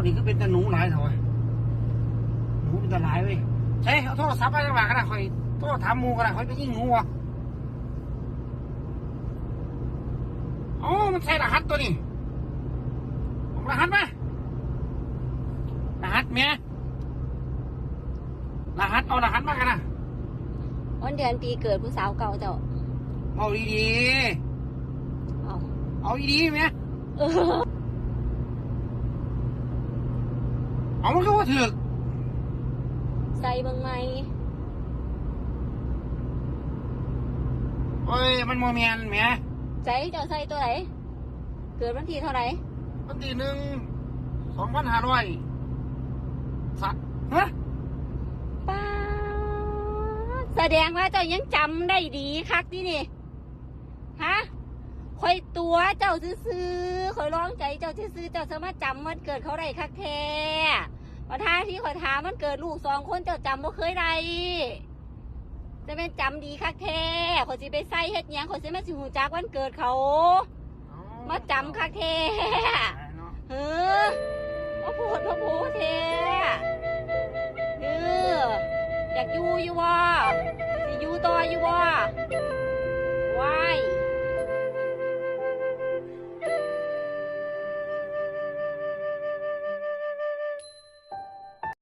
ນີ້ຄືເປັນແຕ່ໜູຫຼາຍເຖາະວະ ໜູເປັນຕາຫຼາຍເວີຍ. ໃສ ເອົາໂທລະສັບມາຈັກບາດກໍໄດ້ ຂ້ອຍໂທຖາມໝູ່ກໍໄດ້ ຂ້ອຍໄປຍິງໜູວະ. ເອົ້າ ມັນໃສ່ລະຫັດຕົວນີ້ ອອກລະຫັດມາ ລະຫັດແໝ ລະຫັດ ເອົາລະຫັດມາກັນນະ. ວັນເດືອນປີເກີດຜູ້ສາວເກົ່າເຈົ້າ. ເວົ້າດີໆ ເອົາ ເອົາອີ່ຫຼີແໝ. ເອີ ເອົາ ມັນຄືບໍ່ຖືກ ໃສ່ເບິ່ງໃໝ່. ໂອ້ຍ ມັນບໍ່ແມ່ນແໝ. ໃສ ເຈົ້າໃສ່ຕົວໃດ? ເກີດວັນທີເທົ່າໃດ? ວັນທີໜຶ່ງ ສອງພັນຫ້າຮ້ອຍ ສະ ຮະ? ປາດ ສະແດງວ່າເຈົ້າຍັງຈຳໄດ້ດີຄັກຕິນີ້ ຮະ? ຂ້ອຍຕົວະເຈົ້າຊື່ໆ ຂ້ອຍລອງໃຈເຈົ້າຊື່ໆ ເຈົ້າສາມາດຈຳວັນເກີດເຂົາໄດ້ຄັກແທ້. ບັດທາງທີ່ຂ້ອຍຖາມວັນເກີດລູກສອງຄົນ ເຈົ້າຈຳບໍ່ເຄີຍໄດ້. ຈະແມ່ນຈຳດີຄັກແທ້ ຂ້ອຍຊິໄປໃສ່ເຮັດຫຍັງ ຂ້ອຍຊິມາຊິຮູ້ຈັກວັນເກີດເຂົາ ເອົ້າ ມາຈຳຄັກແທ້ ເນາະ ເອີ ມາໂພດມາໂພແທ້. ເອີ ຢາກຢູ່ຢູ່ບໍ່? ຊິຢູ່ຕໍ່ຢູ່ບໍ່?